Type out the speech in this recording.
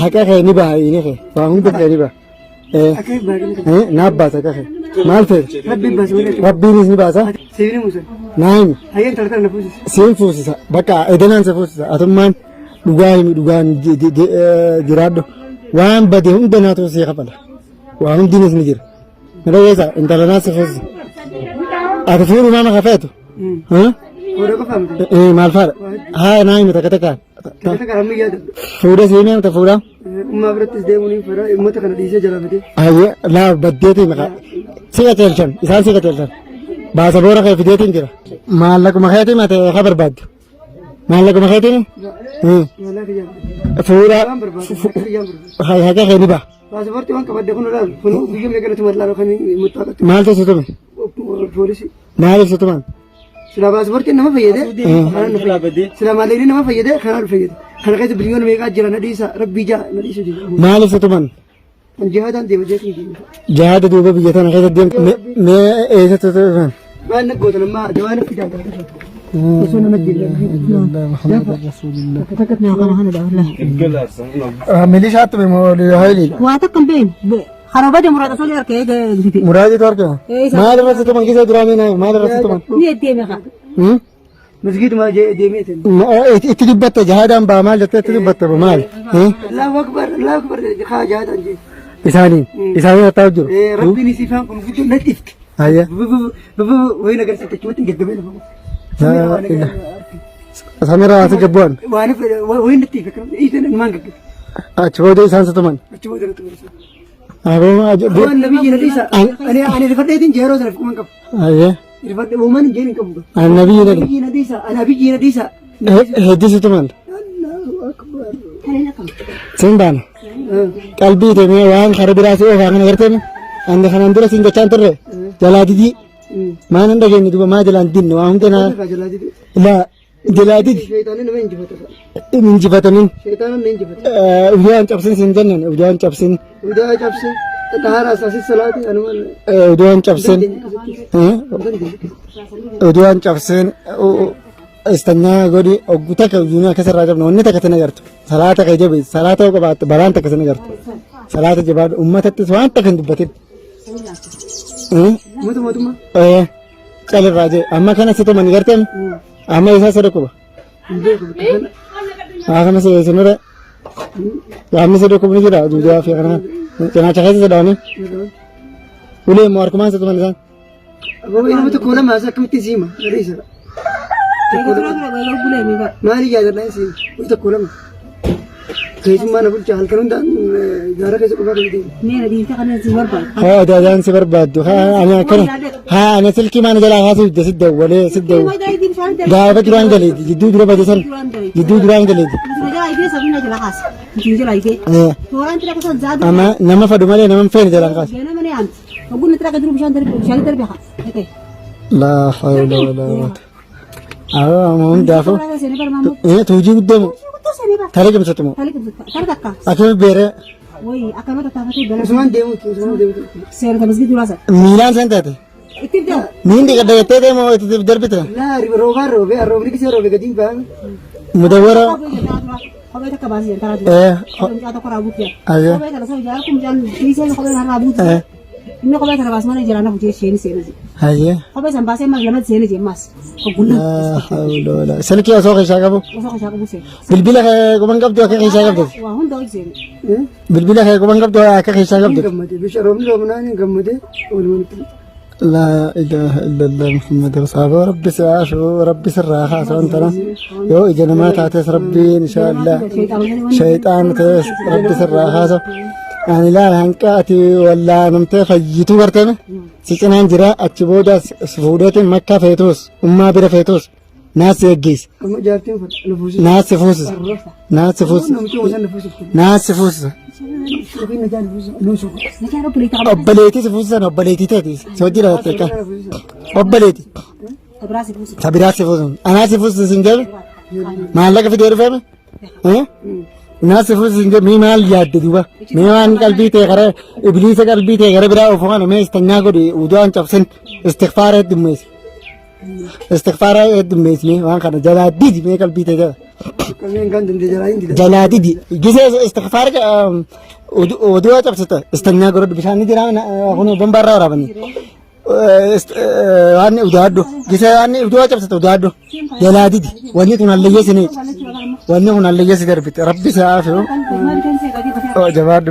Haqa kee ni baha inni kee. Waa hunda kee ni baha. Akka hin baaqne. Naaf baasa haqa kee. Maal feete? Rabbiin baasa malee. Rabbiinis ni baasa. Sibiili musa. Naa himi. Hayyeen tala tala na fuusisa. Siin fuusisa. Bakka edanaan si fuusisa. Atummaan dhugaa himi dhugaan jiraadhu. Waan bade hunda naatu sii kafala. Waa hundinis ni jira. Na dhageessa intala naa si fuusisa. Ati fuudhu maama kafeetu. Fuudha qofaa miti. Maal faadha? Haa naa himi takka takkaan. Takka takka hammi yaada. Fuudha sii himi ta fuudha. Ummaa birattis deemuun hin fedha. Uummata kana dhiisee jalaa fide. Ayyee laa baddeetii maqaa. Si qaceelchan isaan si qaceelchan. Baasa boora kee fideetiin jira. Maallaquma keetii mate ka barbaaddu. Maallaquma keetiin. Maalaa kiyyaan. Fuudha Waan barbaadu. Kiyyaan barbaadu. haqa kee ni ba'a. Paaspoortii waan qabadde kun olaanu. Kun biyya meeqa natti mallaadha kan muxxaaqatti. Maaltu si tume? Poolisii. Maaliif si tuman? Silaa paaspoortiin nama fayyade. Kanaan nu fayyade. Silaa maallaqni nama fayyade kanaan nu fayyade. Kana keessa biliyoona meeqaa jira na dhiisa rabbii jaa na dhiisu jira. Maaliif si tuman? An jihaadaan deema jeetiin deema. Jahaada duuba biyya tana keessa deemtu mee eessatti si tuman? Waan na gootan ammaa dawaa na fidaa gaafa. Osoo nama jira. Milishaatti moo Hayiliidha? Waa takka hin beeknu. Kana bade muraada osoo harka eegee Muraadiitu argama. Maal irratti tuman gisee duraa mee naa maal irratti tuman? ni deeme kaa. Masgiiduma deemee ta'e. Itti dubbatte jahaadaan ba'a maal jettee itti dubbatte maal? Allahu akbar Allahu akbar kaa jihaadaan jee. Isaaniin isaaniin hattaa'u jiru. Rabbiin isii faan kun guddoo na dhifte. Ayya. Wayi na agarsiifte achumatti gaggabee lafa. Samiraa ati gabbu'an. Waan wayi natti ife kan dhiisan ilmaan gaggabe. Achi booda isaan si tuman. Achi booda natti mul'isa. Aboo Waan nabiyyi na dhiisa. Ani rifadheetiin jeeroo sana quban qabu. Ayya. Rifadhe uumaan hin jeen hin qabu. Annabiyyi na Nabiyyi na dhiisa. Ana biyyi na dhiisa. Hedduu si tuman. Allahu akbar. Siin baana. Qalbii teemee waan kara biraa si oofaa kana gartee ani kanaan dura siin jechaan turre jalaa didii. Maan hin dhageenye duuba maa jalaan dinne waa hunda naa laa jalaa didi Sheexaanni nama injifata. hin injifatamin. Sheexaanni nama injifata. Udaan cabsin siin jennan udaan cabsin Udaa cabse. Xahaara asaasi salaati anumaan. udaan cabsin udaan cabsin istanyaa godhi oggu takka ujuun akkasirraa qabna wanni takka sin agartu salaata kee jabeessi salaata yoo qabaatte balaan takka sin agartu salaata jabaadhu uummatattis waan takka hin dubbatin. Mootummaa mootummaa. Calirraa jee amma kana si tumani garteen amma isaa si dhukkuba. Hin beeku bakka kana. Haa kana si sinure qaamni si dhukkubni jira duudaa fi kana cinaacha keessa si dhaanii ulee immoo harkumaan si tuman isaan. Aboo nama tokko lama as akkamitti siima? Na dhiisa. Maali yaadadha siima? Tokko lama. Keessummaa na bulcha halkan hundaan gaara keessa qofaa kan deemu. Meera diimtee kana si barbaadu. Haa adaadaan si barbaaddu haa ani akkana haa ani silkii maana jalaa haasuu didde si dawwalee si dawwalee gaafa duraan galeeti jidduu dura bade san jidduu duraan galeeti. Amma nama fadhu malee nama hin feene jalaan kaasa. Laa hawla walaa quwwata. Awwa hundaafuu tuujii guddoo moo tarii cimsatu moo akkami beeree Usumaan deemuuti usumaan deemuuti. miilaan seen taate miin dhiqadda jettee deemoo itti darbite Laa roobaan roobee roobni kisee roobe gadi hin ba'an. mudawwara Kophee takka baasee karaa Eh, dura. Mucaa tokko raa buuti. Ayya. Kophee kana sana jaala kun mucaan dhiisee kophee kana raa buuti. Eh. Inni kophee kana baas malee jalaan hafu jee isheen seene jee. Hayyee. Kophee san baasee maal lamatti seene jee maas. Oggulla. Laa hawla walaa. Silkii osoo keessaa qabu. Osoo keessaa qabu seene. Bilbila kee quban qabdu akka keessaa qabdu. Waa hunda hojii seene. Bilbila kee quban qabdu akka keessaa qabdu. Gammade bishaan roobni roobnaan hin gammade walumaan itti. Laa ilaaha illallah Muhammad Rasulullah Rabbi si aashu Rabbi sirraa kaasu wanta yoo ija namaa taates Rabbiin insha Allah shayxaan ta'es Rabbi sirraa kaasu ani laal hanqa ati wallaanamtee fayyituu bartame si cinaan jira achi booda fuudheetiin makkaa feetuus ummaa bira feetuus naas si eggeessa Amma jaartiin fadha na fuusisa. naas si fuusisa naas si fuusisa Namtichi gosa na fuusisa. naas si fuusisa Yookiin najaa na fuusisa. Nuusu. Najaa obboleetti qaba. Obboleettii si fuusisan obboleettii teeti si hojii dhalatte akka Na fuusisa. obboleetti Biraa si buusi. ta biraa si fuusisan anaa si fuusisa sin jedhe maallaqa fidee dhufeeme naa si fuusisa sin jedhe mee maal yaadde duuba mee waan qalbii ta'e gara ibliisa qalbii ta'e gara biraa ofu kana mee istanyaa godhi udaan cabsin istighfaara heddummeessi istighfaara heddummeessi mee waan kana jalaa didi mee qalbii ta'e jala. Kanneen kan dandee jalaa hin dida. Jalaa didi. Gisee istighfaar oduu cabsite istanyaa godhadhu bishaan ni jira kun bombaarraa waraabanii. Waan udaadhu gisee waan oduu cabsite udaadhu jalaa didi. Wanni tun hallayyeessi ni wanni kun hallayyeessi darbite rabbi si haa fi jabaadhu.